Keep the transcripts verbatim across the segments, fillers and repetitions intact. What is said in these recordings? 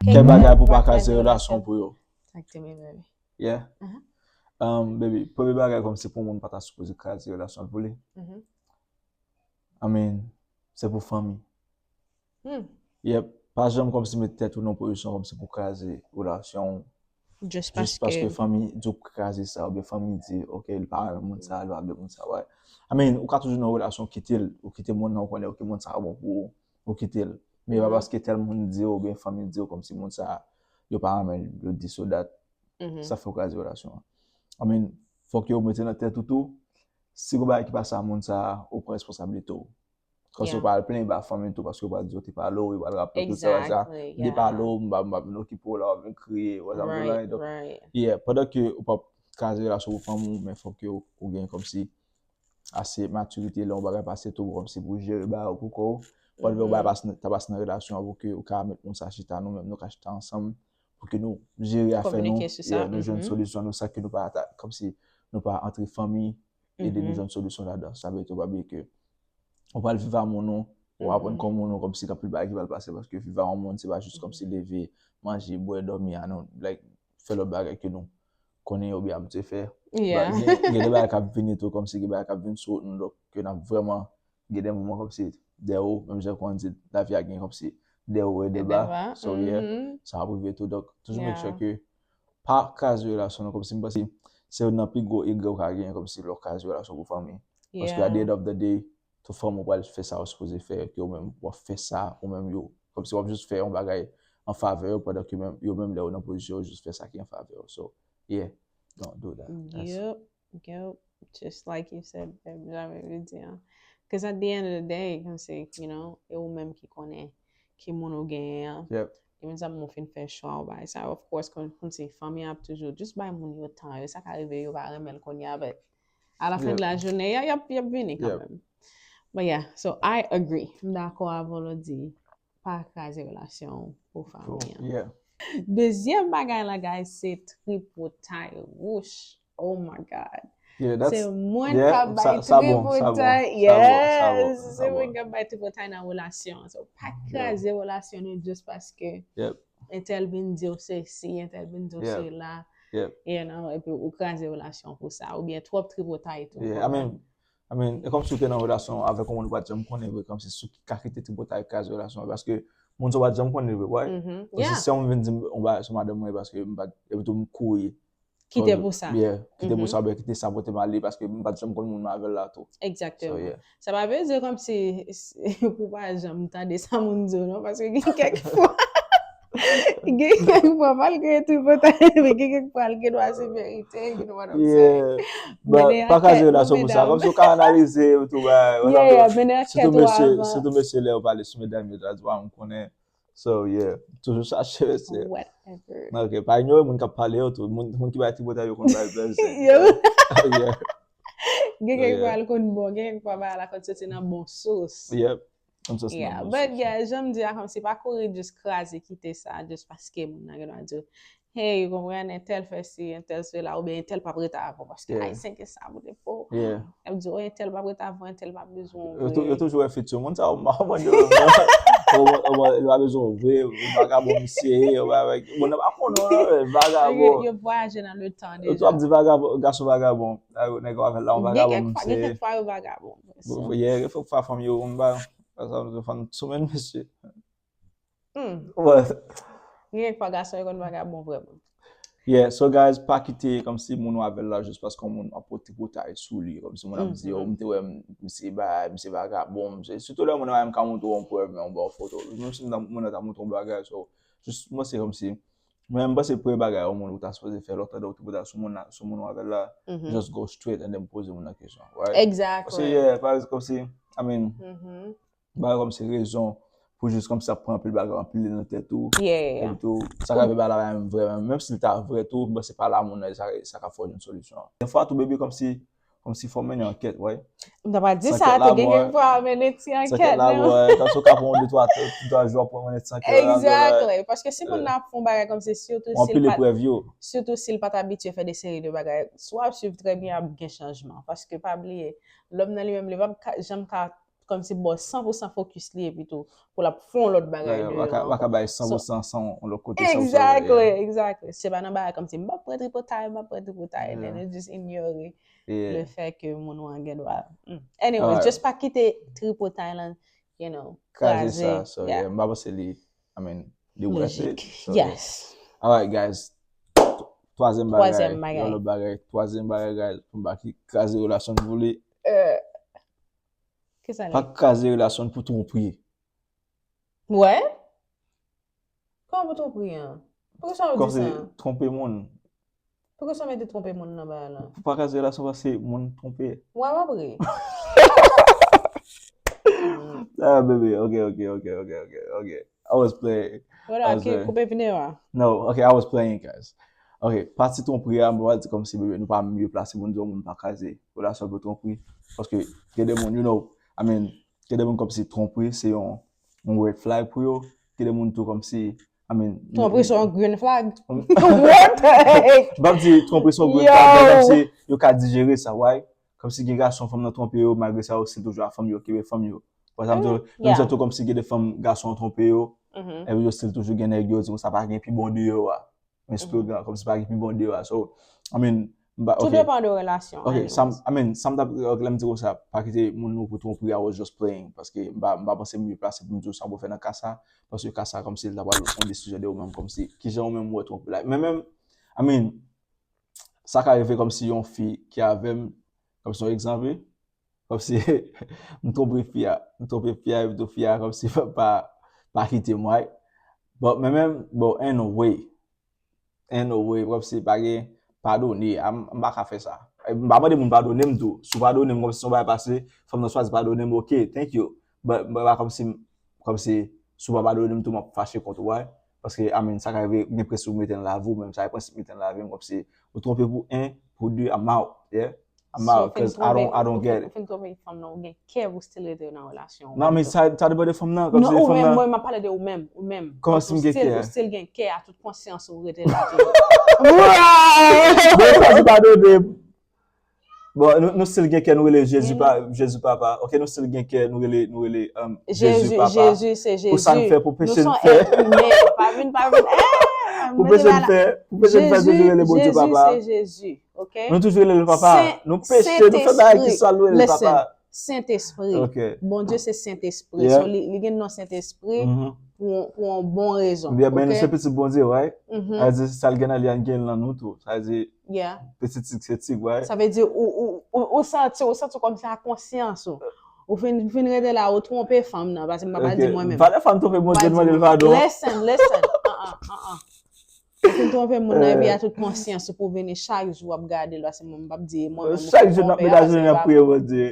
Kèk bagay pou pa kraze relasyon pou yo. Sa k te menm, baby. Yeah. Um, baby, premye bagay kòmsi pou moun pa ta sipoze kraze relasyon pou li. I mean, se pou fanmi. Yep. Pa janm kòmsi met tèt ou nan pozisyon kòmsi pou kraze relasyon ou. Just paske fanmi di w kraze sa, oubyen fanmi di, ok, li pa renmen moun sa, li pa vle moun sa, wè. I mean, ou ka toujou nan relasyon, ou kite l, ou kite moun nan, ou konnen, ok, moun sa bon pou ou, ou kite l. Men pa paske tèl moun di w, oubyen fanmi di w, kòmsi moun sa, yo pa renmen l, yo di so dat, sa fè w kraze relasyon an. I mean, fòk yo mete nan tèt ou tou, si gon bagay ki pase a moun sa, ou pran responsablite w. Kòmsi ou pral plenyen ba fanmi tou, paske yo pral di yo te pale w, yo pral raple w tout sa, sa. Li pale w, m pa, m pa vin okipe w la, w ap vin kriye, w ap vin bagay. Donk, yeah, pandan ke ou p ap kraze relasyon pou fanmi w, men fòk ke ou, ou gen kòmsi ase matirite lè yon bagay pase tou, kòmsi pou jere bagay ou pou kò w. Pandan yon bagay pase, ta pase nan relasyon an, pou ke ou ka met moun sa chita, nou menm nou ka chita ansanm, pou ke nou jere afè nou, yeah, nou jwenn solisyon, nou sa ke nou pa ata-, kòmsi nou pa antre fanmi, ede nou jwenn solisyon ladan. Sa vle di, ou pa bliye ke ou pral viv a moun ou, ou aprann kò moun ou, kòmsi gen anpil bagay ki pral pase, paske viv a yon moun, se pa jis kòmsi leve, manje, bwè, dòmi, a non, like, fè lòt bagay ke nou konnen yo byen abitye fè. Gen, gen de bagay k ap vini tou, kòmsi gen bagay k ap vin sou wout nou, donk ke n ap vrèman gen de moman kòmsi dè wo, menm jan konn di, lavi a gen kòmsi dè wo e de ba. So, yeah, sa ap rive tou. Donk, toujou make sure ke pa kraze relasyon nou, kòmsi m panse se youn nan pi gwo egrè ou ka genyen, kòmsi lè w kraze relasyon pou fanmi. Paske at the end of the day, tou fanmi w pral fè sa yo sipoze fè, ke ou menm w ap fè sa, ou menm yo. Kòmsi w ap jis fè yon bagay an favè yo, pandan ke menm, yo menm lè yo nan pozisyon yo jis fè sa ki an favè yo. So, yeah, don't do that. Yep, yep, just like you said, babe, jan w di an. Because at the end of the day, kòmsi, you know, e ou menm ki konnen ki moun ou genyen an. Yep. Even sa moun fin fè chwa ou bay sa, of course, kòmsi fanmi ap toujou, just bay moun yo tan yo, sa ka rive yo pa renmen l kounye a, but a la fen de la jounen, y ap, y ap vini kanmenm. But yeah, so I agree. M dakò avè w lè w di pa kraze relasyon w pou fanmi an. Dezyèm bagay la, guys, se tripotay wouch. Oh my God. Se moun k ap bay tripotay. Yes, se moun k ap bay tripotay nan relasyon. So, pa kraze relasyon nou just paske entèl vin di w sesi, entèl vin di w sela. You know, epi ou kraze relasyon pou sa. Oubyen twòp tripotay tou. I mean, e kòmsi w te nan relasyon avèk yon moun ou pa t janm konnen vre, kòmsi sou ki ka kite tripotay kraze relasyon an, paske moun sa w pa t janm konnen vre, right? Paske si yon moun vin di m, yon bagay sou madanm mwen, paske m pa t, epi tou m kouri. Kite pou sa. Yeah, kite pou sa, oubyen kite sa pote m ale, paske m pa t janm konn moun mwen avè l la tou. Exactement. So, yeah. Sa pa vle di kòmsi pou w pa janm tande sa moun di w non, paske gen kèk fwa, gen kèk fwa, malgre tripotay, men gen kèk fwa l gen dwa se verite, you know what I'm saying? Yeah. But pa kraze relasyon pou sa. Kòmsi w ka analize tou, ba, sitou mesye, sitou mesye lè yo pale sou medam yo, that's why m konnen. So, yeah, toujou chache mesye. Whatever. Ok, pa inyore moun k ap pale yo tou. Moun, moun ki bay tripotay yo konn bay blessing. Yeah. Gen kèk fwa l konn bon, gen kèk fwa bagay la konn soti nan bon sous. Yep. Yeah, but yeah, jan m di a, kòmsi pa kouri just kraze kite sa, just paske moun nan gen dwa di w, hey, ou konprann, entèl fè si, entèl sela, oubyen entèl p ap ret avè w, paske Ayisyen gen sa pou depo. Y ap di w, entèl p ap ret avè w, entèl p ap bezwen w vre. Yo toujou wè fiti moun sa yo, m pa konprann yo menm non. Yo pa bezwen w vre, vagabon misye ye, yo pa, moun nan pa konnen w non, vagabon. Yo vwayaje nan le tan deja. Yo tou ap di vagabon, gason vagabon. Nèg yo avè l la, yon vagabon misye. Gen kèk fwa yo vagabon. Yeah, gen fwa fanm yo, m pa, fanm sou menn mesye. Hmm. Gen kèk fwa gason yo konn vagabon vrèman. Yeah, so guys, pa kite kòmsi moun ou avè l la jis paske yon moun ap pote potay sou li, kòmsi moun ap di, oh, m te wè misye bay, misye vagabon, misye, sitou lè moun nan ka montre w yon prèv, men yon ba w foto. Menm si moun nan ta montre w bagay, so, jis mwen se kòmsi, mwen m panse premye bagay yon moun ou ta sipoze fè lè w tande w te potay sou moun la, sou moun ou avè l la, just go straight and then poze moun nan kesyon, right? Exactly. Paske, yeah, pa kòmsi, I mean, bagay kòmsi rezon pou jis kòmsi ap pran anpil bagay, anpile nan tèt ou. Epi tou, sa ka rive ba la menm vrè, menm si l ta vrè tou, bon, se pa la moun nan, sa, sa ka fè w jwenn solisyon an. Gen fwa tou, baby, kòmsi, kòmsi fò w mennen ankèt, wè. M ta pral di sa tou, gen kèk fwa mennen ti ankèt, non? Kòmsi w ka pran de twa, de twa jou ap mennen ti ankèt. Exactly. Paske si moun nan ap fè yon bagay kòmsi, sitou si l pa t, sitou si l pa t abitye fè de seri de bagay, si w ap swiv trè byen, ap gen chanjman. Paske pa bliye, lòm nan li menm, li p ap ka, janm ka kòmsi bò san pou san focus li epi tou pou l ap fè yon lòt bagay deyò ankò. Ou pa ka bay san pou san san yon lòt kote. Exactly, exactly. Se pa nan bagay kòmsi m p ap pran tripotay, m p ap pran tripotay, then you just inyore le fè ke moun ou an gen dwa. Anyways, just pa kite tripotay lan, you know, kraze. M pa panse li, I mean, li worth it. Yes. Alright, guys. Twazyèm bagay. Yon lòt bagay. Twazyèm bagay, guys. Pou m pa ki kraze relasyon nou vle. Kisa li? Pa kraze relasyon pou twonpri. Wè? Kòman pou twonpri an? Poukisa w di sa? Twonpe moun. Poukisa w mete twonpe moun nan bagay la? Pou pa kraze relasyon paske moun twonpe. Wè, w ap ri. Ah, baby, okay, okay, okay, okay, okay, okay. I was playing. Wala, ki koupe videyo a. No, okay, I was playing, guys. Okay, pati twonpri a, mwen di kòmsi bebe, nou pa mye plase pou n di yon moun pa kraze relasyon pou twonpri. Paske gen de moun, you know, I mean, gen de moun kòmsi twonpri se yon, yon red flag pou yo. Gen de moun tou kòmsi, I mean, twonpri se yon green flag. What the heck? M p ap di twonpri se yon green flag, men kòmsi yo ka dijere sa, why? Kòmsi gen gason fanm nan twonpe yo, malgre sa yo still toujou ak fanm yo, kenbe fanm yo. Wè sa m di w? Menm jan tou kòmsi gen de fanm gason an twonpe yo, epi yo still toujou gen nèg yo, di konsa pa gen pi bon deyò a. Men slogan, kòmsi pa gen pi bon deyò a. So, I mean, m pa, Tout okay. Depan de relasyon. Okay, sa m, I mean, sa m t ap, okay, lè m di konsa, pa kite moun nou pou twonpri, I was just playing. Paske m pa, m pa panse m mye plase pou m di w sa pou fè nan ka sa. Paske ka sa, kòmsi l ta pral yon desizyon de ou menm, kòmsi, kijan ou menm ou wè twonpri la. Men menm, I mean, sa ka rive kòmsi yon fi ki avè m, kòmsi yon egzanp, wi. Kòmsi, m twonpe fi a, m twonpe fi a, epi tou fi a, kòmsi, pa, pa, pa kite m, right? But, men menm, but, ain't no way. Ain't no way, kòmsi, pa gen, padone, a, m, m pa ka fè sa. E, m pa mande moun padone m tou. Si w padone m, kòmsi, se yon bagay pase, fanm nan chwazi padone m, ok, thank you. But, but, pa kòmsi, kòmsi, si w pa padone m tou, m ap fache kont ou, right? Paske, I mean, sa ka rive, gen prensip ou mete nan lavi w, menm sa gen prensip mete nan lavi m, kòmsi, ou twonpe pou en, pou de, I'm out, yeah? I'm out, cause I don't, I don't get it. Ou fin twonpe fanm nan, ou gen kè pou still rete nan relasyon. Non, men sa, sa depann de fanm nan, kòmsi fanm nan. Non, ou menm, mwen, m ap pale de ou menm, ou menm. Kòmsi m gen kè. Ou still gen kè a tout konsyans ou rete la tou. Bon, sa se padone. Bon, nou, nou still gen kè, nou rele Jezi pa, Jezi Papa. Ok, nou still gen kè, nou rele, nou rele, um, Jezi Papa. Jezi, se Jezi. Pou sa n fè, pou peche n fè. Nou se èt imen. Pa vin, pa vin. Pou peche n fè, pou peche n fè, toujou rele Bondye Papa. Jezi, se Jezi. Ok? Nou toujou rele l Papa. Nou peche, nou fè bagay ki sal, nou rele l Papa. Sentespri. Ok. Bondye se Sentespri. So, li, li gen non Sentespri pou, pou yon bon rezon. Byen, men nou se pitit Bondye, right? Sa vle di, sa l gen nan li a, n gen l nan nou tou. Sa vle di, pitit tig se tig, right? Sa vle di, ou, ou, ou, ou santi, ou santi kòmsi a konsyans ou. Ou fin, fin rete la, ou twonpe fanm nan, paske m pa pral di mwen menm. Valè fanm twonpe Bondye, mande l padon. Listen, listen. Ou fin twonpe moun nan, epi a tout konsyans ou pou vini chak jou w ap gade l, paske mwen m p ap di mwen menm. Chak jou n ap mennen jounen n ap priye Bondye.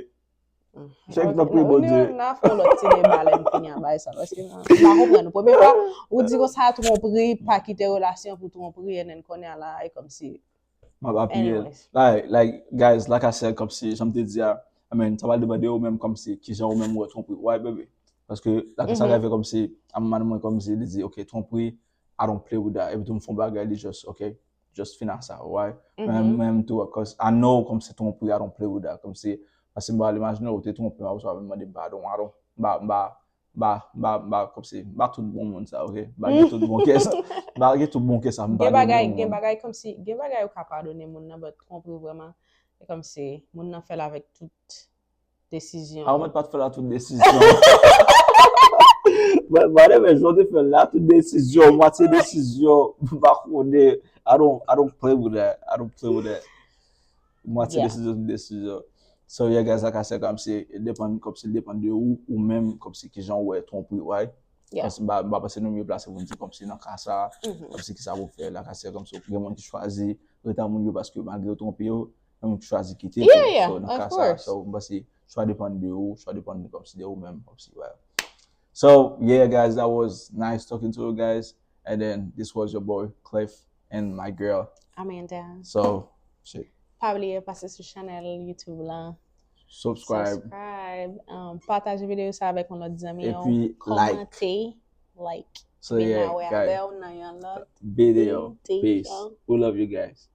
Chak jou n ap priye Bondye. N a fè yon lòt ti deba lè n fini a bay sa, paske m pa konprann. Premye fwa, ou di konsa twonpri, pa kite relasyon pou twonpri, and then kounye a la, e kòmsi. M ap apiye l. Like, like, guys, like I said, kòmsi, jan m te di a, I mean, sa pral depann de ou menm, kòmsi, kijan ou menm ou wè twonpri. Why, baby? Paske, like, sa ka rive kòmsi, a manman mwen kòmsi, li di, ok, twonpri, I don't play with that. Epi tou m fè yon bagay, li just, ok, just fin ak sa, right? Mwen menm tou, cause I know kòmsi twonpri, I don't play with that. Kòmsi, paske m pa imajine ou te twonpe m, apre sa w ap mande m padon, I don't, m pa, m pa, m pa, m pa, m pa, kòmsi, m pa tout bon moun sa, ok? M pa gen tout bon kè sa. M pa gen tout bon kè sa, m pa gen bon moun. Gen bagay, gen bagay kòmsi, gen bagay ou ka padone moun nan, but twonpri vrèman, e kòmsi, moun nan fè l avèk tout desizyon. A, ou mèt pa t fè l a tout desizyon. Mwen, mwen, men jan w te fè l la, tout desizyon, mwatye desizyon, m pa konnen. I don't, I don't play with that. I don't play with that. Mwatye desizyon, tout desizyon. So, yeah, guys, like I said, kòmsi, it depann, kòmsi, it depann de ou, ou menm, kòmsi, kijan w wè twonpri, right? Paske m pa, m pa panse nou mye plase pou n di kòmsi nan ka sa, kòmsi kisa pou fè, like I said, kòmsi gen moun ki chwazi rete ak moun yo paske malgre yo twonpe yo, gen moun ki chwazi kite tou. So, nan ka sa, so, m panse chwa depann de ou, chwa depann kòmsi de ou menm, kòmsi, well. So, yeah, guys, that was nice talking to you guys. And then, this was your boy, Cliff, and my girl. Amanda. So, shit. Pa bliye pase sou chanèl YouTube la. Subscribe. Subscribe. Um, pataje videyo sa avèk yon lòt zanmi yo. Epi, like. Kòmante. Like. So, yeah, guys. Vin avè w nan yon lòt video. Peace. We love you guys.